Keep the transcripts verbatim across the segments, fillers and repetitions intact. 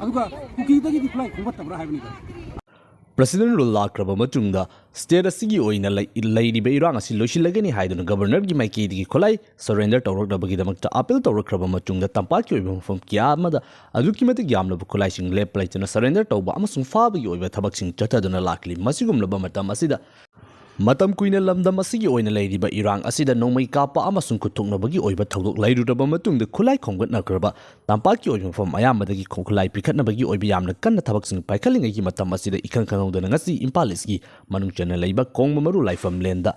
ꯑꯗꯨꯒ ꯀꯨꯀꯤꯗꯒꯤꯗꯤ ꯈꯨꯠꯂꯥꯏ ꯈꯣꯝꯒꯠꯇꯕ꯭ꯔꯥ ꯍꯥꯏꯕꯅꯤꯗ꯫ President Rule ꯂꯥꯛꯈ꯭ꯔꯕ ꯃꯇꯨꯡꯗ state ꯑꯁꯤꯒꯤ ꯑꯣꯏꯅ ꯂꯩ- ꯂꯩꯔꯤꯕ ꯏꯔꯥꯡ ꯑꯁꯤ ꯂꯣꯏꯁꯤꯜꯂꯒꯅꯤ ꯍꯥꯏꯗꯨꯅ Governorꯒꯤ ꯃꯥꯏꯀꯩꯗꯒꯤ ꯈꯨꯠꯂꯥꯏ surrender ꯇꯧꯔꯛꯅꯕꯒꯤꯗꯃꯛꯇ appeal ꯇꯧꯔꯛꯈ꯭ꯔꯕ ꯃꯇꯨꯡꯗ ꯇꯝꯄꯥꯛꯀꯤ ꯑꯣꯏꯕ ꯃꯐꯝ ꯀꯌꯥ ꯑꯃꯗ ꯑꯗꯨꯛꯀꯤ ꯃꯇꯤꯛ ꯌꯥꯝꯂꯕ ꯈꯨꯠꯂꯥꯏꯁꯤꯡ ꯂꯦꯞꯄ ꯂꯩꯇꯅ surrender ꯇꯧꯕ ꯑꯃꯁꯨꯡ ꯐꯥꯕꯒꯤ ꯑꯣꯏꯕ ꯊꯕꯛꯁꯤꯡ ꯆꯠꯊꯗꯨꯅ ꯂꯥꯛꯂꯤ꯫ ꯃꯁꯤꯒꯨꯝꯂꯕ ꯃꯇꯝ ꯑꯁꯤꯗ ꯃꯇꯝ ꯀꯨꯏꯅ ꯂꯝꯗꯝ ꯑꯁꯤꯒꯤ ꯑꯣꯏꯅ ꯂꯩꯔꯤꯕ ꯏꯔꯥꯡ ꯑꯁꯤꯗ ꯅꯣꯡꯃꯩ ꯀꯥꯞꯄ ꯑꯃꯁꯨꯡ ꯈꯨꯠꯊꯣꯛꯅꯕꯒꯤ ꯑꯣꯏꯕ ꯊꯧꯗꯣꯛ ꯂꯩꯔꯨꯔꯕ ꯃꯇꯨꯡꯗ ꯈꯨꯠꯂꯥꯏ ꯈꯣꯝꯒꯠꯅꯈ꯭ꯔꯕ ꯇꯝꯄꯥꯛꯀꯤ ꯑꯣꯏꯕ ꯃꯐꯝ ꯑꯌꯥꯝꯕꯗꯒꯤ ꯈꯨꯠꯂꯥꯏ ꯄꯤꯈꯠꯅꯕꯒꯤ ꯑꯣꯏꯕ ꯌꯥꯝꯅ ꯀꯟꯅ ꯊꯕꯛꯁꯤꯡ ꯄꯥꯏꯈꯠꯂꯤꯉꯩꯒꯤ ꯃꯇꯝ ꯑꯁꯤꯗ ꯏꯈꯪ ꯈꯪꯍꯧꯗꯅ ꯉꯁꯤ ꯏꯝꯐꯥꯜ ꯏꯁꯀꯤ ꯃꯅꯨꯡ ꯆꯟꯅ ꯂꯩꯕ ꯀꯣꯡꯕ ꯃꯔꯨ ꯂꯥꯏꯐꯝ ꯂꯦꯟꯗ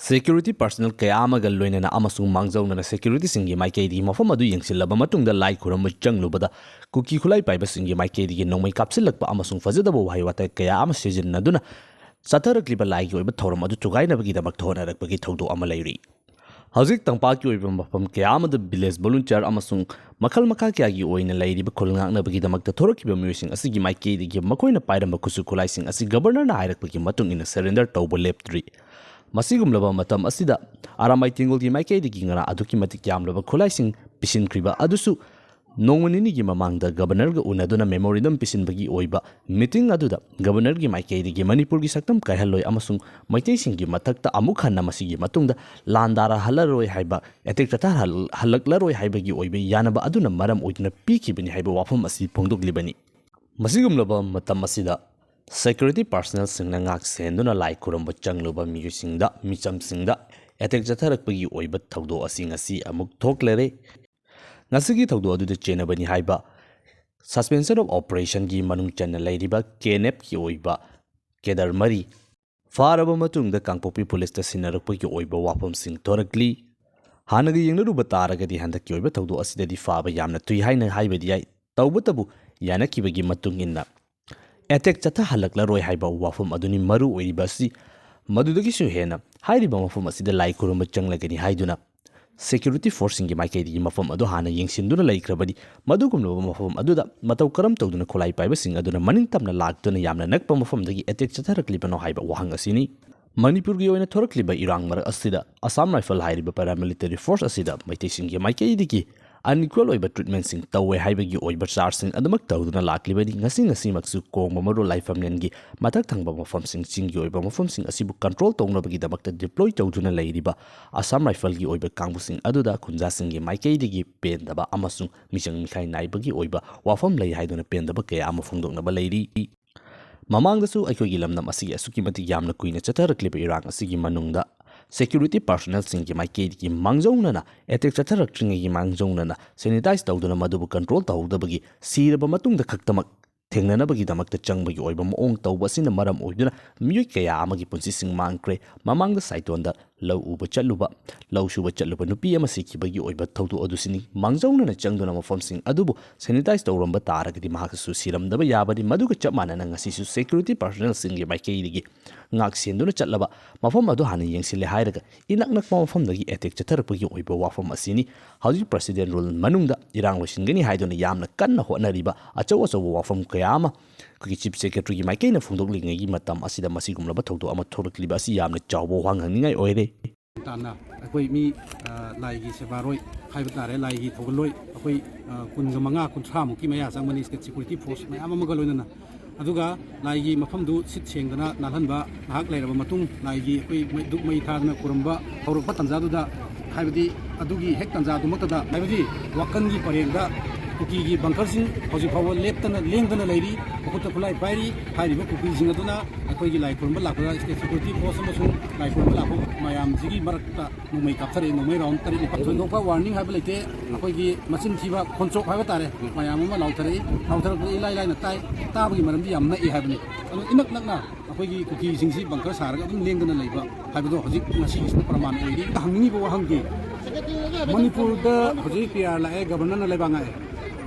security personnel ꯀꯌꯥ ꯑꯃꯒ ꯂꯣꯏꯅꯅ ꯑꯃꯁꯨꯡ ꯃꯥꯡꯖꯧꯅꯅ securityꯁꯤꯡꯒꯤ ꯃꯥꯏꯀꯩꯗꯒꯤ ꯃꯐꯝ ꯑꯗꯨ ꯌꯦꯡꯁꯤꯜꯂꯕ ꯃꯇꯨꯡꯗ ꯂꯥꯏ ꯈꯨꯔꯨꯝꯕ ꯆꯪꯂꯨꯕꯗ ꯀꯨꯀꯤ ꯈꯨꯠꯂꯥꯏ ꯄꯥꯏꯕꯁꯤꯡꯒꯤ ꯃꯥꯏꯀꯩꯗꯒꯤ ꯅꯣꯡꯃꯩ ꯀꯥꯞꯁꯤꯜꯂꯛꯄ ꯑꯃꯁꯨꯡ ꯐꯖꯗꯕ ꯋꯥꯍꯩ ꯋꯥꯇꯥ ꯀꯌꯥ ꯑꯃ ꯁꯤꯖꯤꯟꯅꯗꯨꯅ ꯆꯠꯊꯔꯛꯂꯤꯕ ꯂꯥꯏꯒꯤ ꯑꯣꯏꯕ ꯊꯧꯔꯝ ꯑꯗꯨ ꯊꯨꯒꯥꯏꯅꯕꯒꯤꯗꯃꯛꯇ ꯍꯣꯠꯅꯔꯛꯄꯒꯤ ꯊꯧꯗꯣꯛ ꯑꯃ ꯂꯩꯔꯤ꯫ ꯍꯧꯖꯤꯛ ꯇꯝꯄꯥꯛꯀꯤ ꯑꯣꯏꯕ ꯃꯐꯝ ꯀꯌꯥ ꯑꯃꯗ village volunteer ꯑꯃꯁꯨꯡ ꯃꯈꯜ ꯃꯈꯥ ꯀꯌꯥꯒꯤ ꯑꯣꯏꯅ ꯂꯩꯔꯤꯕ ꯈꯨꯜ ꯉꯥꯛꯅꯕꯒꯤꯗꯃꯛꯇ ꯊꯣꯔꯛꯈꯤꯕ ꯃꯤꯑꯣꯏꯁꯤꯡ ꯑꯁꯤꯒꯤ ꯃꯥꯏꯀꯩꯗꯒꯤ ꯃꯈꯣꯏꯅ ꯄꯥꯏꯔꯝꯕ ꯈꯨꯠꯁꯨ ꯈꯨꯠꯂꯥꯏꯁꯤꯡ ꯑꯁꯤ Governorꯅ ꯍꯥꯏꯔꯛꯄꯒꯤ ꯃꯇꯨꯡ ꯏꯟꯅ surrender ꯇꯧꯕ ꯂꯦꯞꯇ꯭ꯔꯤ꯫ ꯃꯁꯤꯒꯨꯝꯂꯕ ꯃꯇꯝ ꯑꯁꯤꯗ ꯑꯔꯥꯃꯥꯏ ꯇꯦꯡꯒꯣꯜꯒꯤ ꯃꯥꯏꯀꯩꯗꯒꯤ ꯉꯔꯥꯡ ꯑꯗꯨꯛꯀꯤ ꯃꯇꯤꯛ ꯌꯥꯝꯂꯕ ꯈꯨꯠꯂꯥꯏꯁꯤꯡ ꯄꯤꯁꯤꯟꯈ꯭ꯔꯤꯕ ꯑꯗꯨꯁꯨ ꯅꯣꯡꯃ ꯅꯤꯅꯤꯒꯤ ꯃꯃꯥꯡꯗ Governorꯒ ꯎꯅꯗꯨꯅ memorandum ꯄꯤꯁꯤꯟꯕꯒꯤ ꯑꯣꯏꯕ meeting ꯑꯗꯨꯗ Governorꯒꯤ ꯃꯥꯏꯀꯩꯗꯒꯤ ꯃꯅꯤꯄꯨꯔꯒꯤ ꯁꯛꯇꯝ ꯀꯥꯏꯍꯜꯂꯣꯏ ꯑꯃꯁꯨꯡ ꯃꯩꯇꯩꯁꯤꯡꯒꯤ ꯃꯊꯛꯇ ꯑꯃꯨꯛ ꯍꯟꯅ ꯃꯁꯤꯒꯤ ꯃꯇꯨꯡꯗ ꯂꯥꯟꯗꯥꯔꯍꯜꯂꯔꯣꯏ ꯍꯥꯏꯕ, attack ꯆꯠꯊꯍꯜꯂꯛꯂꯔꯣꯏ ꯍꯥꯏꯕꯒꯤ ꯑꯣꯏꯕ ꯌꯥꯅꯕ ꯑꯗꯨꯅ ꯃꯔꯝ ꯑꯣꯏꯗꯨꯅ ꯄꯤꯈꯤꯕꯅꯤ ꯍꯥꯏꯕ ꯋꯥꯐꯝ ꯑꯁꯤ ꯐꯣꯡꯗꯣꯛꯂꯤꯕꯅꯤ꯫ ꯃꯁꯤꯒꯨꯝꯂꯕ ꯃꯇꯝ ꯑꯁꯤꯗ security personnelꯁꯤꯡꯅ ꯉꯥꯛ ꯁꯦꯟꯗꯨꯅ ꯂꯥꯏ ꯈꯨꯔꯨꯝꯕ ꯆꯪꯂꯨꯕ ꯃꯤꯑꯣꯏꯁꯤꯡꯗ, ꯃꯤꯆꯝꯁꯤꯡꯗ attack ꯆꯠꯊꯔꯛꯄꯒꯤ ꯑꯣꯏꯕ ꯊꯧꯗꯣꯛ ꯑꯁꯤ ꯉꯁꯤ ꯑꯃꯨꯛ ꯊꯣꯛꯂꯔꯦ꯫ ꯉꯁꯤꯒꯤ ꯊꯧꯗꯣꯛ ꯑꯗꯨꯗ ꯆꯦꯟꯅꯕꯅꯤ ꯍꯥꯏꯕ Suspension of Operationꯒꯤ ꯃꯅꯨꯡ ꯆꯟꯅ ꯂꯩꯔꯤꯕ KNFꯀꯤ ꯑꯣꯏꯕ cadre ꯃꯔꯤ ꯐꯥꯔꯕ ꯃꯇꯨꯡꯗ ꯀꯥꯡꯄꯣꯛꯄꯤ ꯄꯨꯂꯤꯁꯇ ꯁꯤꯟꯅꯔꯛꯄꯒꯤ ꯑꯣꯏꯕ ꯋꯥꯐꯝꯁꯤꯡ ꯊꯣꯔꯛꯂꯤ꯫ ꯍꯥꯟꯅꯒ ꯌꯦꯡꯅꯔꯨꯕ ꯇꯥꯔꯒꯗꯤ ꯍꯟꯗꯛꯀꯤ ꯑꯣꯏꯕ ꯊꯧꯗꯣꯛ ꯑꯁꯤꯗꯗꯤ ꯐꯥꯕ ꯌꯥꯝꯅ ꯊꯨꯏ ꯍꯥꯏꯅ ꯍꯥꯏꯕꯗꯤ ꯌꯥꯏ꯫ ꯇꯧꯕꯇꯕꯨ ꯌꯥꯅꯈꯤꯕꯒꯤ ꯃꯇꯨꯡ ꯏꯟꯅ attack ꯆꯠꯊꯍꯜꯂꯛꯂꯔꯣꯏ ꯍꯥꯏꯕ ꯋꯥꯐꯝ ꯑꯗꯨꯅꯤ ꯃꯔꯨ ꯑꯣꯏꯔꯤꯕ ꯑꯁꯤ꯫ ꯃꯗꯨꯗꯒꯤꯁꯨ ꯍꯦꯟꯅ ꯍꯥꯏꯔꯤꯕ ꯃꯐꯝ ꯑꯁꯤꯗ ꯂꯥꯏ ꯈꯨꯔꯨꯝꯕ ꯆꯪꯂꯒꯅꯤ ꯍꯥꯏꯗꯨꯅ security forceꯁꯤꯡꯒꯤ ꯃꯥꯏꯀꯩꯗꯒꯤ ꯃꯐꯝ ꯑꯗꯨ ꯍꯥꯟꯅ ꯌꯦꯡꯁꯤꯟꯗꯨꯅ ꯂꯩꯈ꯭ꯔꯕꯅꯤ꯫ ꯃꯗꯨꯒꯨꯝꯂꯕ ꯃꯐꯝ ꯑꯗꯨꯗ ꯃꯇꯧ ꯀꯔꯝ ꯇꯧꯗꯨꯅ ꯈꯨꯠꯂꯥꯏ ꯄꯥꯏꯕꯁꯤꯡ ꯑꯗꯨꯅ ꯃꯅꯤꯡ ꯇꯝꯅ ꯂꯥꯛꯇꯨꯅ ꯌꯥꯝꯅ ꯅꯛꯄ ꯃꯐꯝꯗꯒꯤ attack ꯆꯠꯊꯔꯛꯂꯤꯕꯅꯣ ꯍꯥꯏꯕ ꯋꯥꯍꯪ ꯑꯁꯤꯅꯤ꯫ ꯃꯅꯤꯄꯨꯔꯒꯤ ꯑꯣꯏꯅ ꯊꯣꯔꯛꯂꯤꯕ ꯏꯔꯥꯡ ꯃꯔꯛ ꯑꯁꯤꯗ Assam Rifle ꯍꯥꯏꯔꯤꯕ paramilitary force ꯑꯁꯤꯗ ꯃꯩꯇꯩꯁꯤꯡꯒꯤ ꯃꯥꯏꯀꯩꯗꯒꯤ ꯑꯟꯏꯀ꯭ꯋꯦꯜ ꯑꯣꯏꯕ ꯇ꯭ꯔꯤꯠꯃꯦꯟꯁꯤꯡ ꯇꯧꯋꯦ ꯍꯥꯏꯕꯒꯤ ꯑꯣꯏꯕ ꯆꯥꯔꯖꯁꯤꯡ ꯑꯗꯨꯃꯛ ꯇꯧꯗꯨꯅ ꯂꯥꯛꯂꯤꯕꯅꯤ꯫ ꯉꯁꯤ ꯉꯁꯤꯃꯛꯁꯨ ꯀꯣꯡꯕ ꯃꯔꯨ ꯂꯥꯏꯐꯝꯂꯦꯟꯒꯤ ꯃꯊꯛ ꯊꯪꯕ ꯃꯐꯝꯁꯤꯡ, ꯆꯤꯡꯒꯤ ꯑꯣꯏꯕ ꯃꯐꯝꯁꯤꯡ ꯑꯁꯤꯕꯨ ꯀꯟꯇ꯭ꯔꯣꯜ ꯇꯧꯅꯕꯒꯤꯗꯃꯛꯇ ꯗꯤꯄ꯭ꯂꯣꯏ ꯇꯧꯗꯨꯅ ꯂꯩꯔꯤꯕ ꯑꯁꯥꯝ ꯔꯥꯏꯐꯜꯒꯤ ꯑꯣꯏꯕ ꯀꯥꯡꯕꯨꯁꯤꯡ ꯑꯗꯨꯗ ꯈꯨꯟꯖꯥꯁꯤꯡꯒꯤ ꯃꯥꯏꯀꯩꯗꯒꯤ ꯄꯦꯟꯗꯕ ꯑꯃꯁꯨꯡ ꯃꯤꯆꯪ ꯃꯤꯈꯥꯏ ꯅꯥꯏꯕꯒꯤ ꯑꯣꯏꯕ ꯋꯥꯐꯝ ꯂꯩ ꯍꯥꯏꯗꯨꯅ ꯄꯦꯟꯗꯕ ꯀꯌꯥ ꯑꯃ ꯐꯣꯡꯗꯣꯛꯅꯕ ꯂꯩꯔꯤ꯫ ꯃꯃꯥꯡꯗꯁꯨ ꯑꯩꯈꯣꯏꯒꯤ ꯂꯝꯗꯝ ꯑꯁꯤꯒꯤ ꯑꯁꯨꯛꯀꯤ ꯃꯇꯤꯛ ꯌꯥꯝꯅ ꯀꯨꯏꯅ ꯆꯠꯊꯔꯛꯂꯤꯕ ꯏꯔꯥꯡ ꯑꯁꯤꯒꯤ ꯃꯅꯨꯡꯗ ꯁꯦꯀ꯭ꯌꯨꯔꯤꯇꯤ ꯄꯥꯔꯁꯣꯅꯦꯜꯁꯤꯡꯒꯤ ꯃꯥꯏꯀꯩꯗꯒꯤ ꯃꯥꯡꯖꯧꯅꯅ, ꯑꯦꯇꯦꯛ ꯆꯠꯊꯔꯛꯇ꯭ꯔꯤꯉꯩꯒꯤ ꯃꯥꯡꯖꯧꯅꯅ ꯁꯦꯅꯤꯇꯥꯏꯖ ꯇꯧꯗꯨꯅ ꯃꯗꯨꯕꯨ ꯀꯟꯇ꯭ꯔꯣꯜ ꯇꯧꯍꯧꯗꯕꯒꯤ ꯁꯤꯔꯕ ꯃꯇꯨꯡꯗ ꯈꯛꯇꯃꯛ ꯊꯦꯡꯅꯅꯕꯒꯤꯗꯃꯛꯇ ꯆꯪꯕꯒꯤ ꯑꯣꯏꯕ ꯃꯑꯣꯡ ꯇꯧꯕ ꯑꯁꯤꯅ ꯃꯔꯝ ꯑꯣꯏꯗꯨꯅ ꯃꯤꯑꯣꯏ ꯀꯌꯥ ꯑꯃꯒꯤ ꯄꯨꯟꯁꯤꯁꯤꯡ ꯃꯥꯡꯈ꯭ꯔꯦ꯫ ꯃꯃꯥꯡꯗ ꯁꯥꯏꯇꯣꯟꯗ ꯂꯧ ꯎꯕ ꯆꯠꯂꯨꯕ, ꯂꯧ ꯁꯨꯕ ꯆꯠꯂꯨꯕ ꯅꯨꯄꯤ ꯑꯃ ꯁꯤꯈꯤꯕꯒꯤ ꯑꯣꯏꯕ ꯊꯧꯗꯣꯛ ꯑꯗꯨꯁꯤꯅꯤ꯫ ꯃꯥꯡꯖꯧꯅꯅ ꯆꯪꯗꯨꯅ ꯃꯐꯝꯁꯤꯡ ꯑꯗꯨꯕꯨ ꯁꯦꯅꯤꯇꯥꯏꯖ ꯇꯧꯔꯝꯕ ꯇꯥꯔꯒꯗꯤ ꯃꯍꯥꯛꯁꯨ ꯁꯤꯔꯝꯗꯕ ꯌꯥꯕꯅꯤ꯫ ꯃꯗꯨꯒ ꯆꯞ ꯃꯥꯟꯅꯅ ꯉꯁꯤꯁꯨ ꯁꯦꯀ꯭ꯌꯨꯔꯤꯇꯤ ꯄꯥꯔꯁꯣꯅꯦꯜꯁꯤꯡꯒꯤ ꯃꯥꯏꯀꯩꯗꯒꯤ ꯉꯥꯛ ꯁꯦꯟꯗꯨꯅ ꯆꯠꯂꯕ ꯃꯐꯝ ꯑꯗꯨ ꯍꯥꯟꯅ ꯌꯦꯡꯁꯤꯜꯂꯦ ꯍꯥꯏꯔꯒ ꯏꯅꯛ ꯅꯛꯄ ꯃꯐꯝꯗꯒꯤ ꯑꯦꯇꯦꯛ ꯆꯠꯊꯔꯛꯄꯒꯤ ꯑꯣꯏꯕ ꯋꯥꯐꯝ ꯑꯁꯤꯅꯤ꯫ ꯍꯧꯖꯤꯛ ꯄ꯭ꯔꯦꯁꯤꯗꯦꯟ ꯔꯨꯜ ꯃꯅꯨꯡꯗ ꯏꯔꯥꯡ ꯂꯣꯏꯁꯤꯟꯒꯅꯤ ꯍꯥꯏꯗꯨꯅ ꯌꯥꯝꯅ ꯀꯟꯅ ꯍꯣꯠꯅꯔꯤꯕ ꯑꯆꯧ ꯑꯆꯧꯕ ꯋꯥꯐꯝ ꯀꯌꯥ ꯑꯃ ꯑꯩꯈꯣꯏꯒꯤ ꯆꯤꯐ ꯁꯦꯀ꯭ꯔꯦꯇꯔꯤꯒꯤ ꯃꯥꯏꯀꯩꯅ ꯐꯣꯡꯗꯣꯛꯂꯤꯉꯩꯒꯤ ꯃꯇꯝ ꯑꯁꯤꯗ ꯃꯁꯤꯒꯨꯝꯂꯕ ꯊꯧꯗꯣꯛ ꯑꯃ ꯊꯣꯛꯂꯛꯂꯤꯕ ꯑꯁꯤ ꯌꯥꯝꯅ ꯆꯥꯎꯕ ꯋꯥꯍꯪ ꯍꯪꯅꯤꯡꯉꯥꯏ ꯑꯣꯏꯔꯦ꯫ ꯇꯥꯟꯅ ꯑꯩꯈꯣꯏ ꯃꯤ, ꯑ, ꯂꯥꯏꯒꯤ ꯁꯦꯕꯥꯔꯣꯏ ꯍꯥꯏꯕ ꯇꯥꯔꯦ, ꯂꯥꯏꯒꯤ ꯊꯧꯒꯜꯂꯣꯏ ꯑꯩꯈꯣꯏ, ꯑ, ꯀꯨꯟꯒ ꯃꯉꯥ, ꯀꯨꯟꯊ꯭ꯔꯥꯃꯨꯛꯀꯤ ꯃꯌꯥ ꯆꯪꯕꯅꯤ, ꯁ꯭ꯇꯦꯠ ꯁꯦꯀ꯭ꯌꯨꯔꯤꯇꯤ ꯐꯣꯔꯁ ꯃꯌꯥꯝ ꯑꯃꯒ ꯂꯣꯏꯅꯅ꯫ ꯑꯗꯨꯒ ꯂꯥꯏꯒꯤ ꯃꯐꯝꯗꯨ ꯁꯤꯠ ꯁꯦꯡꯗꯅ ꯅꯥꯜꯍꯟꯕ, ꯉꯥꯏꯍꯥꯛ ꯂꯩꯔꯕ ꯃꯇꯨꯡ ꯂꯥꯏꯒꯤ ꯑꯩꯈꯣꯏ ꯃꯩ, ꯙꯨꯞ ꯃꯩ ꯊꯥꯗꯅ ꯈꯨꯔꯨꯝꯕ ꯍꯧꯔꯛꯄ ꯇꯥꯟꯖꯥꯗꯨꯗ, ꯍꯥꯏꯕꯗꯤ ꯑꯗꯨꯒꯤ ꯍꯦꯛ ꯇꯥꯟꯖꯥꯗꯨꯃꯛꯇꯗ, ꯍꯥꯏꯕꯗꯤ ꯋꯥꯀꯟꯒꯤ ꯄꯔꯦꯡꯗ ꯀꯨꯀꯤꯒꯤ ꯕꯪꯀꯔꯁꯤꯡ ꯍꯧꯖꯤꯛ ꯐꯥꯎꯕ ꯂꯦꯞꯇꯅ, ꯂꯦꯡꯗꯅ ꯂꯩꯔꯤ, ꯃꯈꯨꯠꯇ ꯈꯨꯠꯂꯥꯏ ꯄꯥꯏꯔꯤ꯫ ꯍꯥꯏꯔꯤꯕ ꯀꯨꯀꯤꯁꯤꯡ ꯑꯗꯨꯅ ꯑꯩꯈꯣꯏꯒꯤ ꯂꯥꯏ ꯈꯨꯔꯨꯝꯕ ꯂꯥꯛꯄꯗ ꯁ꯭ꯇꯦꯠ ꯁꯦꯀ꯭ꯌꯨꯔꯤꯇꯤ ꯐꯣꯔꯁ ꯑꯃꯁꯨꯡ ꯂꯥꯏ ꯈꯨꯔꯨꯝꯕ ꯂꯥꯛꯄ ꯃꯌꯥꯝꯁꯤꯒꯤ ꯃꯔꯛꯇ ꯅꯣꯡꯃꯩ ꯀꯥꯞꯊꯔꯛꯏ, ꯅꯣꯡꯃꯩ ꯔꯥꯎꯟ ꯇꯔꯦꯠ ꯅꯤꯄꯥꯜ꯫ ꯊꯣꯏꯗꯣꯛꯄ ꯋꯥꯔꯅꯤꯡ ꯍꯥꯏꯕ ꯂꯩꯇꯦ꯫ ꯑꯩꯈꯣꯏꯒꯤ ꯃꯆꯤꯟ ꯊꯤꯕ ꯈꯣꯟꯆꯣꯞ ꯍꯥꯏꯕ ꯇꯥꯔꯦ, ꯃꯌꯥꯝ ꯑꯃ ꯂꯥꯎꯊꯔꯛꯏ꯫ ꯂꯥꯎꯊꯔꯛꯄꯗ ꯏꯂꯥꯏ ꯂꯥꯏꯅ ꯇꯥꯏ꯫ ꯇꯥꯕꯒꯤ ꯃꯔꯝꯗꯤ ꯌꯥꯝ ꯅꯛꯏ ꯍꯥꯏꯕꯅꯤ꯫ ꯑꯗꯨ ꯏꯅꯛ ꯅꯛꯅ ꯑꯩꯈꯣꯏꯒꯤ ꯀꯨꯀꯤꯁꯤꯡꯁꯤ ꯕꯪꯀꯔ ꯁꯥꯔꯒ ꯑꯗꯨꯝ ꯂꯦꯡꯗꯅ ꯂꯩꯕ ꯍꯥꯏꯕꯗꯣ ꯍꯧꯖꯤꯛ ꯉꯁꯤꯒꯤꯁꯤꯅ ꯄ꯭ꯔꯃꯥꯟ ꯑꯣꯏꯔꯤ꯫ ꯍꯪꯅꯤꯡꯉꯤꯕ ꯋꯥꯍꯪꯗꯤ, ꯃꯅꯤꯄꯨꯔꯗ ꯍꯧꯖꯤꯛ ꯄꯤ ꯑꯥꯔ ꯂꯥꯛꯑꯦ, ꯒꯕꯔꯅꯔꯅ ꯂꯩꯕꯥꯛ ꯉꯥꯛꯑꯦ꯫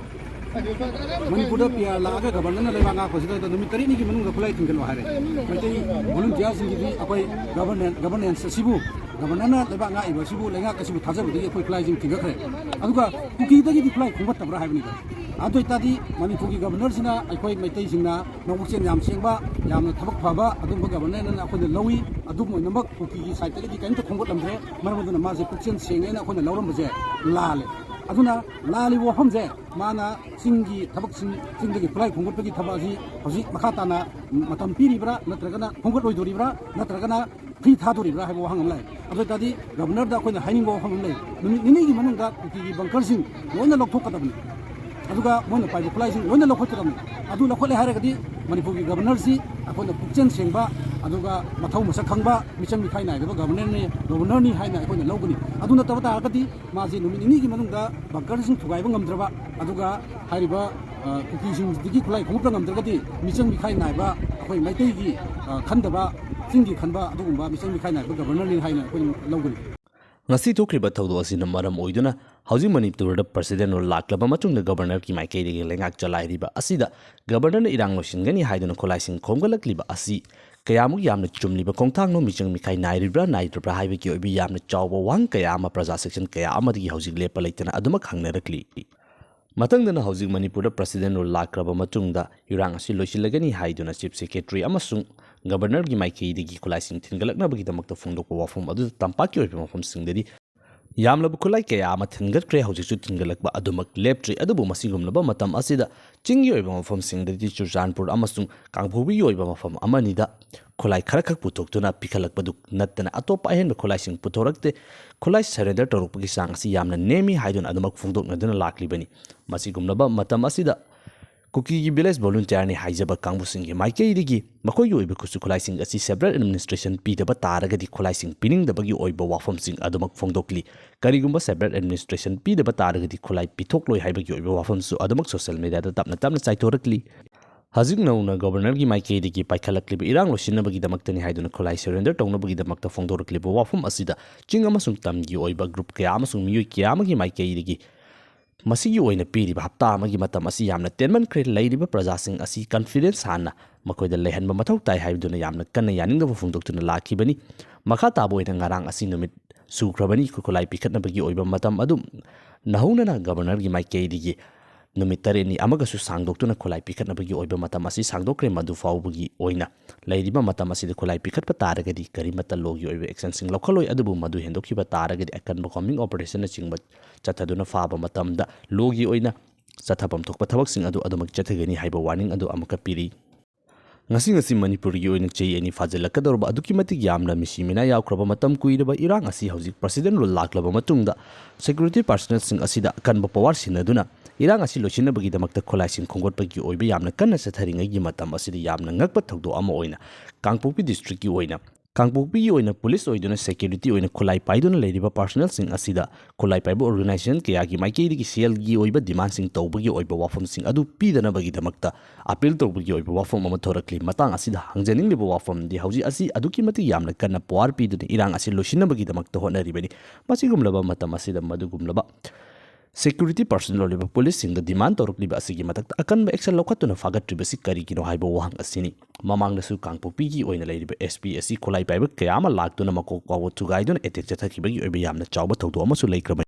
ꯃꯅꯤꯄꯨꯔꯗ ꯄꯤ ꯑꯥꯔ ꯂꯥꯛꯑꯒ ꯒꯕꯔꯅꯔꯅ ꯂꯩꯕꯥꯛ ꯉꯥꯛꯄꯁꯤꯗ ꯅꯨꯃꯤꯠ ꯇꯔꯦꯠꯅꯤꯒꯤ ꯃꯅꯨꯡꯗ ꯈꯨꯠꯂꯥꯏ ꯊꯤꯟꯒꯠꯂꯣ ꯍꯥꯏꯔꯦ꯫ ꯃꯩꯇꯩ ꯚꯣꯂꯨꯟꯇꯤꯌꯥꯔꯁꯤꯡꯒꯤꯗꯤ ꯑꯩꯈꯣꯏ ꯒꯕꯔꯅꯦꯟ-, ꯒꯕꯔꯅꯦꯟꯁ ꯑꯁꯤꯕꯨ, ꯒꯕꯔꯅꯔꯅ ꯂꯩꯕꯥꯛ ꯉꯥꯛꯏꯕ ꯑꯁꯤꯕꯨ, ꯂꯩꯉꯥꯛ ꯑꯁꯤꯕꯨ ꯊꯥꯖꯕꯗꯒꯤ ꯑꯩꯈꯣꯏ ꯈꯨꯠꯂꯥꯏꯁꯤꯡ ꯊꯤꯟꯒꯠꯈ꯭ꯔꯦ꯫ ꯑꯗꯨꯒ ꯀꯨꯀꯤꯗꯒꯤꯗꯤ ꯈꯨꯠꯂꯥꯏ ꯈꯣꯝꯒꯠꯇꯕ꯭ꯔꯥ ꯍꯥꯏꯕꯅꯤꯗ꯫ ꯑꯗꯨ ꯑꯣꯏꯇꯥꯔꯗꯤ ꯃꯅꯤꯄꯨꯔꯒꯤ ꯒꯕꯔꯅꯔꯁꯤꯅ ꯑꯩꯈꯣꯏ ꯃꯩꯇꯩꯁꯤꯡꯅ ꯃꯕꯨꯛꯆꯦꯜ ꯌꯥꯝ ꯁꯦꯡꯕ, ꯌꯥꯝꯅ ꯊꯕꯛ ꯐꯕ ꯑꯗꯨꯒꯨꯝꯕ ꯒꯕꯔꯅꯔꯅ ꯑꯩꯈꯣꯏꯅ ꯂꯧꯏ꯫ ꯑꯗꯨꯝ ꯑꯣꯏꯅꯃꯛ ꯀꯨꯀꯤꯒꯤ ꯁꯥꯏꯠꯇꯒꯤꯗꯤ ꯀꯔꯤꯝꯇ ꯈꯣꯝꯒꯠꯂꯝꯗ꯭ꯔꯦ꯫ ꯃꯔꯝ ꯑꯗꯨꯅ ꯃꯥꯁꯦ ꯄꯨꯛꯆꯦꯜ ꯁꯦꯡꯉꯦꯅ ꯑꯩꯈꯣꯏꯅ ꯂꯧꯔꯝꯕꯁꯦ ꯂꯥꯜꯂꯦ꯫ ꯑꯗꯨꯅ ꯂꯥꯜꯂꯤꯕ ꯋꯥꯐꯝꯁꯦ, ꯃꯥꯅ ꯆꯤꯡꯒꯤ ꯊꯕꯛꯁꯤꯡ, ꯆꯤꯡꯗꯒꯤ ꯈꯨꯠꯂꯥꯏ ꯈꯣꯝꯒꯠꯄꯒꯤ ꯊꯕꯛ ꯑꯁꯤ ꯍꯧꯖꯤꯛ ꯃꯈꯥ ꯇꯥꯅ ꯃꯇꯝ ꯄꯤꯔꯤꯕ꯭ꯔꯥ, ꯅꯠꯇ꯭ꯔꯒꯅ ꯈꯣꯝꯒꯠꯂꯣꯏꯗꯣꯔꯤꯕ꯭ꯔꯥ, ꯅꯠꯇ꯭ꯔꯒꯅ ꯐ꯭ꯔꯤ ꯊꯥꯗꯣꯔꯤꯕ꯭ꯔꯥ ꯍꯥꯏꯕ ꯋꯥꯍꯪ ꯑꯃ ꯂꯩ꯫ ꯑꯗꯨ ꯑꯣꯏꯇꯥꯔꯗꯤ ꯒꯕꯔꯅꯔꯗ ꯑꯩꯈꯣꯏꯅ ꯍꯥꯏꯅꯤꯡꯕ ꯋꯥꯐꯝ ꯑꯃ ꯂꯩ, ꯅꯨꯃꯤꯠ ꯅꯤꯅꯤꯒꯤ ꯃꯅꯨꯡꯗ ꯀꯨꯀꯤꯒꯤ ꯕꯪꯀꯔꯁꯤꯡ ꯂꯣꯏꯅ ꯂꯧꯊꯣꯛꯀꯗꯕꯅꯤ꯫ ꯑꯗꯨꯒ ꯃꯣꯏꯅ ꯄꯥꯏꯕ ꯈꯨꯠꯂꯥꯏꯁꯤꯡ ꯂꯣꯏꯅ ꯂꯧꯈꯠꯀꯗꯕꯅꯤ꯫ ꯑꯗꯨ ꯂꯧꯈꯠꯂꯦ ꯍꯥꯏꯔꯒꯗꯤ ꯃꯅꯤꯄꯨꯔꯒꯤ ꯒꯕꯔꯅꯔꯁꯤ ꯑꯩꯈꯣꯏꯅ ꯄꯨꯛꯆꯦꯜ ꯁꯦꯡꯕ, ꯑꯗꯨꯒ ꯃꯊꯧ ꯃꯁꯛ ꯈꯪꯕ, ꯃꯤꯆꯪ ꯃꯤꯈꯥꯏ ꯅꯥꯏꯗꯕ ꯒꯕꯔꯅꯔꯅꯤ, ꯒꯕꯔꯅꯔꯅꯤ ꯍꯥꯏꯅ ꯑꯩꯈꯣꯏꯅ ꯂꯧꯒꯅꯤ꯫ ꯑꯗꯨ ꯅꯠꯇꯕ ꯇꯥꯔꯒꯗꯤ ꯃꯥꯁꯤ ꯅꯨꯃꯤꯠ ꯅꯤꯅꯤꯒꯤ ꯃꯅꯨꯡꯗ ꯕꯪꯀꯔꯁꯤꯡ ꯊꯨꯒꯥꯏꯕ ꯉꯝꯗ꯭ꯔꯕ, ꯑꯗꯨꯒ ꯍꯥꯏꯔꯤꯕ, ꯑ, ꯀꯨꯀꯤꯁꯤꯡꯁꯤꯗꯒꯤ ꯈꯨꯠꯂꯥꯏ ꯈꯣꯝꯒꯠꯄ ꯉꯝꯗ꯭ꯔꯒꯗꯤ ꯃꯤꯆꯪ ꯃꯤꯈꯥꯏ ꯅꯥꯏꯕ, ꯑꯩꯈꯣꯏ ꯃꯩꯇꯩꯒꯤ, ꯑ, ꯈꯟꯗꯕ, ꯆꯤꯡꯒꯤ ꯈꯟꯕ ꯑꯗꯨꯒꯨꯝꯕ ꯃꯤꯆꯪ ꯃꯤꯈꯥꯏ ꯅꯥꯏꯕ ꯒꯕꯔꯅꯔꯅꯤ ꯍꯥꯏꯅ ꯑꯩꯈꯣꯏꯅ ꯂꯧꯒꯅꯤ꯫ ꯉꯁꯤ ꯊꯣꯛꯈ꯭ꯔꯤꯕ ꯊꯧꯗꯣꯛ ꯑꯁꯤꯅ ꯃꯔꯝ ꯑꯣꯏꯗꯨꯅ ꯍꯧꯖꯤꯛ ꯃꯅꯤꯄꯨꯔꯗ ꯄ꯭ꯔꯁꯤꯗꯦꯟ ꯔꯨꯜ ꯂꯥꯛꯂꯕ ꯃꯇꯨꯡꯗ ꯒꯕꯔꯅꯔꯒꯤ ꯃꯥꯏꯀꯩꯗꯒꯤ ꯂꯩꯉꯥꯛ ꯆꯂꯥꯏꯔꯤꯕ ꯑꯁꯤꯗ ꯒꯕꯔꯅꯔꯅ ꯏꯔꯥꯡ ꯂꯣꯏꯁꯤꯟꯒꯅꯤ ꯍꯥꯏꯗꯨꯅ ꯈꯨꯠꯂꯥꯏꯁꯤꯡ ꯈꯣꯝꯒꯠꯂꯛꯂꯤꯕ ꯑꯁꯤ ꯀꯌꯥꯃꯨꯛ ꯌꯥꯝꯅ ꯆꯨꯝꯂꯤꯕ ꯈꯣꯡꯊꯥꯡꯅꯣ, ꯃꯤꯆꯪ ꯃꯤꯈꯥꯏ ꯅꯥꯏꯔꯤꯕ꯭ꯔꯥ ꯅꯥꯏꯗ꯭ꯔꯕ꯭ꯔꯥ ꯍꯥꯏꯕꯒꯤ ꯑꯣꯏꯕ ꯌꯥꯝꯅ ꯆꯥꯎꯕ ꯋꯥꯍꯪ ꯀꯌꯥ ꯑꯃ ꯄ꯭ꯔꯖꯥ ꯁꯦꯛꯁꯟ ꯀꯌꯥ ꯑꯃꯗꯒꯤ ꯍꯧꯖꯤꯛ ꯂꯦꯞꯄ ꯂꯩꯇꯅ ꯑꯗꯨꯃꯛ ꯍꯪꯅꯔꯛꯂꯤ꯫ ꯃꯊꯪꯗꯅ ꯍꯧꯖꯤꯛ ꯃꯅꯤꯄꯨꯔꯗ ꯄ꯭ꯔꯁꯤꯗꯦꯟ ꯔꯨꯜ ꯂꯥꯛꯈ꯭ꯔꯕ ꯃꯇꯨꯡꯗ ꯏꯔꯥꯡ ꯑꯁꯤ ꯂꯣꯏꯁꯤꯜꯂꯒꯅꯤ ꯍꯥꯏꯗꯨꯅ ꯆꯤꯐ ꯁꯦꯀ꯭ꯔꯦꯇꯔꯤ ꯑꯃꯁꯨꯡ ꯒꯕꯔꯅꯔꯒꯤ ꯃꯥꯏꯀꯩꯗꯒꯤ ꯈꯨꯠꯂꯥꯏꯁꯤꯡ ꯊꯤꯟꯒꯠꯂꯛꯅꯕꯒꯤꯗꯃꯛꯇ ꯐꯣꯡꯗꯣꯛꯄ ꯋꯥꯐꯝ ꯑꯗꯨꯗ ꯇꯝꯄꯥꯛꯀꯤ ꯑꯣꯏꯕ ꯃꯐꯝꯁꯤꯡꯗꯗꯤ ꯌꯥꯝꯂꯕ ꯈꯨꯠꯂꯥꯏ ꯀꯌꯥ ꯑꯃ ꯊꯤꯟꯒꯠꯈ꯭ꯔꯦ, ꯍꯧꯖꯤꯛꯁꯨ ꯊꯤꯟꯒꯠꯂꯛꯄ ꯑꯗꯨꯃꯛ ꯂꯦꯞꯇ꯭ꯔꯤ꯫ ꯑꯗꯨꯕꯨ ꯃꯁꯤꯒꯨꯝꯂꯕ ꯃꯇꯝ ꯑꯁꯤꯗ ꯆꯤꯡꯒꯤ ꯑꯣꯏꯕ ꯃꯐꯝꯁꯤꯡꯗꯗꯤ ꯆꯨꯔꯆꯥꯟꯄꯨꯔ ꯑꯃꯁꯨꯡ ꯀꯥꯡꯄꯣꯛꯄꯤꯒꯤ ꯑꯣꯏꯕ ꯃꯐꯝ ꯑꯃꯅꯤꯗ ꯈꯨꯠꯂꯥꯏ ꯈꯔꯈꯛ ꯄꯨꯊꯣꯛꯇꯨꯅ ꯄꯤꯈꯠꯂꯛꯄꯗꯨ ꯅꯠꯇꯅ ꯑꯇꯣꯞꯄ ꯑꯍꯦꯟꯕ ꯈꯨꯠꯂꯥꯏꯁꯤꯡ ꯄꯨꯊꯣꯔꯛꯇꯦ꯫ ꯈꯨꯠꯂꯥꯏ ꯁꯔꯦꯟꯗꯔ ꯇꯧꯔꯛꯄꯒꯤ ꯆꯥꯡ ꯑꯁꯤ ꯌꯥꯝꯅ ꯅꯦꯝꯃꯤ ꯍꯥꯏꯗꯨꯅ ꯑꯗꯨꯃꯛ ꯐꯣꯡꯗꯣꯛꯅꯗꯨꯅ ꯂꯥꯛꯂꯤꯕꯅꯤ꯫ ꯃꯁꯤꯒꯨꯝꯂꯕ ꯃꯇꯝ ꯑꯁꯤꯗ ꯀꯨꯀꯤꯒꯤ ꯚꯤꯂꯦꯖ ꯚꯣꯂꯨꯟꯇꯤꯌꯔꯅꯤ ꯍꯥꯏꯖꯕ ꯀꯥꯡꯕꯨꯁꯤꯡꯒꯤ ꯃꯥꯏꯀꯩꯗꯒꯤ ꯃꯈꯣꯏꯒꯤ ꯑꯣꯏꯕ ꯈꯨꯠꯁꯨ ꯈꯨꯠꯂꯥꯏꯁꯤꯡ ꯑꯁꯤ ꯁꯦꯄꯔꯦꯠ ꯑꯦꯗꯃꯤꯅꯤꯁꯇ꯭ꯔꯦꯁꯟ ꯄꯤꯗꯕ ꯇꯥꯔꯒꯗꯤ ꯈꯨꯠꯂꯥꯏꯁꯤꯡ ꯄꯤꯅꯤꯡꯗꯕꯒꯤ ꯑꯣꯏꯕ ꯋꯥꯐꯝꯁꯤꯡ ꯑꯗꯨꯃꯛ ꯐꯣꯡꯗꯣꯛꯂꯤ꯫ ꯀꯔꯤꯒꯨꯝꯕ ꯁꯦꯄꯔꯦꯠ ꯑꯦꯗꯃꯤꯅꯤꯁꯇ꯭ꯔꯦꯁꯟ ꯄꯤꯗꯕ ꯇꯥꯔꯒꯗꯤ ꯈꯨꯠꯂꯥꯏ ꯄꯤꯊꯣꯛꯂꯣꯏ ꯍꯥꯏꯕꯒꯤ ꯑꯣꯏꯕ ꯋꯥꯐꯝꯁꯨ ꯑꯗꯨꯃꯛ ꯁꯣꯁꯤꯌꯦꯜ ꯃꯤꯗꯤꯌꯥꯗ ꯇꯞꯅ ꯇꯞꯅ ꯆꯥꯏꯊꯣꯔꯛꯂꯤ꯫ ꯍꯧꯖꯤꯛ ꯅꯧꯅ ꯒꯕꯔꯅꯔꯒꯤ ꯃꯥꯏꯀꯩꯗꯒꯤ ꯄꯥꯏꯈꯠꯂꯛꯂꯤꯕ ꯏꯔꯥꯡ ꯂꯣꯏꯁꯤꯟꯅꯕꯒꯤꯗꯃꯛꯇꯅꯤ ꯍꯥꯏꯗꯨꯅ ꯈꯨꯠꯂꯥꯏ ꯁꯔꯦꯟꯗꯔ ꯇꯧꯅꯕꯒꯤꯗꯃꯛꯇ ꯐꯣꯡꯗꯣꯔꯛꯂꯤꯕ ꯋꯥꯐꯝ ꯑꯁꯤꯗ ꯆꯤꯡ ꯑꯃꯁꯨꯡ ꯇꯝꯒꯤ ꯑꯣꯏꯕ ꯒ꯭ꯔꯨꯞ ꯀꯌꯥ ꯑꯃꯁꯨꯡ ꯃꯤꯑꯣꯏ ꯀꯌꯥ ꯑꯃꯒꯤ ꯃꯥꯏꯀꯩꯗꯒꯤ ꯃꯁꯤꯒꯤ ꯑꯣꯏꯅ ꯄꯤꯔꯤꯕ ꯍꯞꯇꯥ ꯑꯃꯒꯤ ꯃꯇꯝ ꯑꯁꯤ ꯌꯥꯝꯅ ꯇꯦꯟꯃꯟꯈ꯭ꯔꯦ꯫ ꯂꯩꯔꯤꯕ ꯄ꯭ꯔꯖꯥꯁꯤꯡ ꯑꯁꯤ ꯀꯟꯐꯤꯗꯦꯟꯁ ꯍꯥꯟꯅ ꯃꯈꯣꯏꯗ ꯂꯩꯍꯟꯕ ꯃꯊꯧ ꯇꯥꯏ ꯍꯥꯏꯕꯗꯨꯅ ꯌꯥꯝꯅ ꯀꯟꯅ ꯌꯥꯅꯤꯡꯗꯕ ꯐꯣꯡꯗꯣꯛꯇꯨꯅ ꯂꯥꯛꯈꯤꯕꯅꯤ꯫ ꯃꯈꯥ ꯇꯥꯕ ꯑꯣꯏꯅ ꯉꯔꯥꯡ ꯑꯁꯤ ꯅꯨꯃꯤꯠ ꯁꯨꯈ꯭ꯔꯕꯅꯤ꯫ ꯈꯨꯠꯂꯥꯏ ꯄꯤꯈꯠꯅꯕꯒꯤ ꯑꯣꯏꯕ ꯃꯇꯝ ꯑꯗꯨ ꯅꯧꯍꯧꯅꯅ ꯒꯕꯔꯅꯔꯒꯤ ꯃꯥꯏꯀꯩꯗꯒꯤ ꯅꯨꯃꯤꯠ ꯇꯔꯦꯠꯅꯤ ꯑꯃꯒꯁꯨ ꯁꯥꯡꯗꯣꯛꯇꯨꯅ ꯈꯨꯠꯂꯥꯏ ꯄꯤꯈꯠꯅꯕꯒꯤ ꯑꯣꯏꯕ ꯃꯇꯝ ꯑꯁꯤ ꯁꯥꯡꯗꯣꯛꯈ꯭ꯔꯦ꯫ ꯃꯗꯨ ꯐꯥꯎꯕꯒꯤ ꯑꯣꯏꯅ ꯂꯩꯔꯤꯕ ꯃꯇꯝ ꯑꯁꯤꯗ ꯈꯨꯠꯂꯥꯏ ꯄꯤꯈꯠꯄ ꯇꯥꯔꯒꯗꯤ ꯀꯔꯤꯃꯠꯇ ꯂꯣꯒꯤ ꯑꯣꯏꯕ ꯑꯦꯛꯁꯟꯁꯤꯡ ꯂꯧꯈꯠꯂꯣꯏ꯫ ꯑꯗꯨꯕꯨ ꯃꯗꯨ ꯍꯦꯟꯗꯣꯛꯈꯤꯕ ꯇꯥꯔꯒꯗꯤ ꯑꯀꯟꯕ ꯀꯣꯝꯕꯤꯡ ꯑꯣꯄꯔꯦꯁꯟꯅꯆꯤꯡꯕ ꯆꯠꯊꯗꯨꯅ ꯐꯥꯕ ꯃꯇꯝꯗ ꯂꯣꯒꯤ ꯑꯣꯏꯅ ꯆꯠꯊꯐꯝ ꯊꯣꯛꯄ ꯊꯕꯛꯁꯤꯡ ꯑꯗꯨ ꯑꯗꯨꯃꯛ ꯆꯠꯊꯒꯅꯤ ꯍꯥꯏꯕ ꯋꯥꯔꯅꯤꯡ ꯑꯗꯨ ꯑꯃꯨꯛꯀ ꯄꯤꯔꯤ꯫ ꯉꯁꯤ ꯉꯁꯤ ꯃꯅꯤꯄꯨꯔꯒꯤ ꯑꯣꯏꯅ ꯆꯍꯤ ꯑꯅꯤ ꯐꯥꯖꯤꯜꯂꯛꯀꯗꯧꯔꯕ ꯑꯗꯨꯛꯀꯤ ꯃꯇꯤꯛ ꯌꯥꯝꯅ ꯃꯤꯁꯤ ꯃꯤꯅꯥ ꯌꯥꯎꯈ꯭ꯔꯕ ꯃꯇꯝ ꯀꯨꯏꯔꯕ ꯏꯔꯥꯡ ꯑꯁꯤ ꯍꯧꯖꯤꯛ ꯄ꯭ꯔꯁꯤꯗꯦꯟ ꯔꯨꯜ ꯂꯥꯛꯂꯕ ꯃꯇꯨꯡꯗ ꯁꯦꯀ꯭ꯌꯨꯔꯤꯇꯤ ꯄꯥꯔꯁꯅꯦꯜꯁꯤꯡ ꯑꯁꯤꯗ ꯑꯀꯟꯕ ꯄꯋꯥꯔ ꯁꯤꯟꯅꯗꯨꯅ ꯏꯔꯥꯡ ꯑꯁꯤ ꯂꯣꯏꯁꯤꯟꯅꯕꯒꯤꯗꯃꯛꯇ ꯈꯨꯠꯂꯥꯏꯁꯤꯡ ꯈꯣꯝꯒꯠꯄꯒꯤ ꯑꯣꯏꯕ ꯌꯥꯝꯅ ꯀꯟꯅ ꯆꯠꯊꯔꯤꯉꯩꯒꯤ ꯃꯇꯝ ꯑꯁꯤꯗ ꯌꯥꯝꯅ ꯉꯛꯄ ꯊꯧꯗꯣꯛ ꯑꯃ ꯑꯣꯏꯅ ꯀꯥꯡꯄꯣꯛꯄꯤ ꯗꯤꯁꯇ꯭ꯔꯤꯛꯀꯤ ꯑꯣꯏꯅ ꯀꯥꯡꯄꯣꯛꯄꯤꯒꯤ ꯑꯣꯏꯅ ꯄꯨꯂꯤꯁ ꯑꯣꯏꯗꯨꯅ ꯁꯦꯀ꯭ꯌꯨꯔꯤꯇꯤ ꯑꯣꯏꯅ ꯈꯨꯠꯂꯥꯏ ꯄꯥꯏꯗꯨꯅ ꯂꯩꯔꯤꯕ ꯄꯥꯔꯁꯅꯦꯜꯁꯤꯡ ꯑꯁꯤꯗ ꯈꯨꯠꯂꯥꯏ ꯄꯥꯏꯕ ꯑꯣꯔꯒꯅꯥꯏꯖꯦꯁꯟ ꯀꯌꯥꯒꯤ ꯃꯥꯏꯀꯩꯗꯒꯤ ꯁꯦꯜꯒꯤ ꯑꯣꯏꯕ ꯗꯤꯃꯥꯟꯁꯤꯡ ꯇꯧꯕꯒꯤ ꯑꯣꯏꯕ ꯋꯥꯐꯝꯁꯤꯡ ꯑꯗꯨ ꯄꯤꯗꯅꯕꯒꯤꯗꯃꯛꯇ ꯑꯄꯤꯜ ꯇꯧꯕꯒꯤ ꯑꯣꯏꯕ ꯋꯥꯐꯝ ꯑꯃ ꯊꯣꯔꯛꯂꯤ꯫ ꯃꯇꯥꯡ ꯑꯁꯤꯗ ꯍꯪꯖꯅꯤꯡꯂꯤꯕ ꯋꯥꯐꯝꯗꯤ ꯍꯧꯖꯤꯛ ꯑꯁꯤ ꯑꯗꯨꯛꯀꯤ ꯃꯇꯤꯛ ꯌꯥꯝꯅ ꯀꯟꯅ ꯄꯋꯥꯔ ꯄꯤꯗꯨꯅ ꯏꯔꯥꯡ ꯑꯁꯤ ꯂꯣꯏꯁꯤꯟꯅꯕꯒꯤꯗꯃꯛꯇ ꯍꯣꯠꯅꯔꯤꯕꯅꯤ꯫ ꯃꯁꯤꯒꯨꯝꯂꯕ ꯃꯇꯝ ꯑꯁꯤꯗ ꯃꯗꯨꯒꯨꯝꯂꯕ ꯁꯦꯀ꯭ꯌꯨꯔꯤꯇꯤ ꯄꯥꯔꯁꯅꯦꯜ ꯑꯣꯏꯔꯤꯕ ꯄꯨꯂꯤꯁꯁꯤꯡꯗ ꯗꯤꯃꯥꯟ ꯇꯧꯔꯛꯂꯤꯕ ꯑꯁꯤꯒꯤ ꯃꯊꯛꯇ ꯑꯀꯟꯕ ꯑꯦꯛꯁꯟ ꯂꯧꯈꯠꯇꯨꯅ ꯐꯥꯒꯠꯇ꯭ꯔꯤꯕꯁꯤ ꯀꯔꯤꯒꯤꯅꯣ ꯍꯥꯏꯕ ꯋꯥꯍꯪ ꯑꯁꯤꯅꯤ꯫ ꯃꯃꯥꯡꯗꯁꯨ ꯀꯥꯡꯄꯣꯛꯄꯤꯒꯤ ꯑꯣꯏꯅ ꯂꯩꯔꯤꯕ ꯑꯦꯁ ꯄꯤ ꯑꯁꯤ ꯈꯨꯠꯂꯥꯏ ꯄꯥꯏꯕ ꯀꯌꯥ ꯑꯃ ꯂꯥꯛꯇꯨꯅ ꯃꯀꯣꯛ ꯐꯥꯎꯕ ꯊꯨꯒꯥꯏꯗꯨꯅ ꯑꯦꯇꯦꯛ ꯆꯠꯊꯈꯤꯕꯒꯤ ꯑꯣꯏꯕ ꯌꯥꯝꯅ ꯆꯥꯎꯕ ꯊꯧꯗꯣꯛ ꯑꯃꯁꯨ ꯂꯩꯈ꯭ꯔꯕꯅꯤ꯫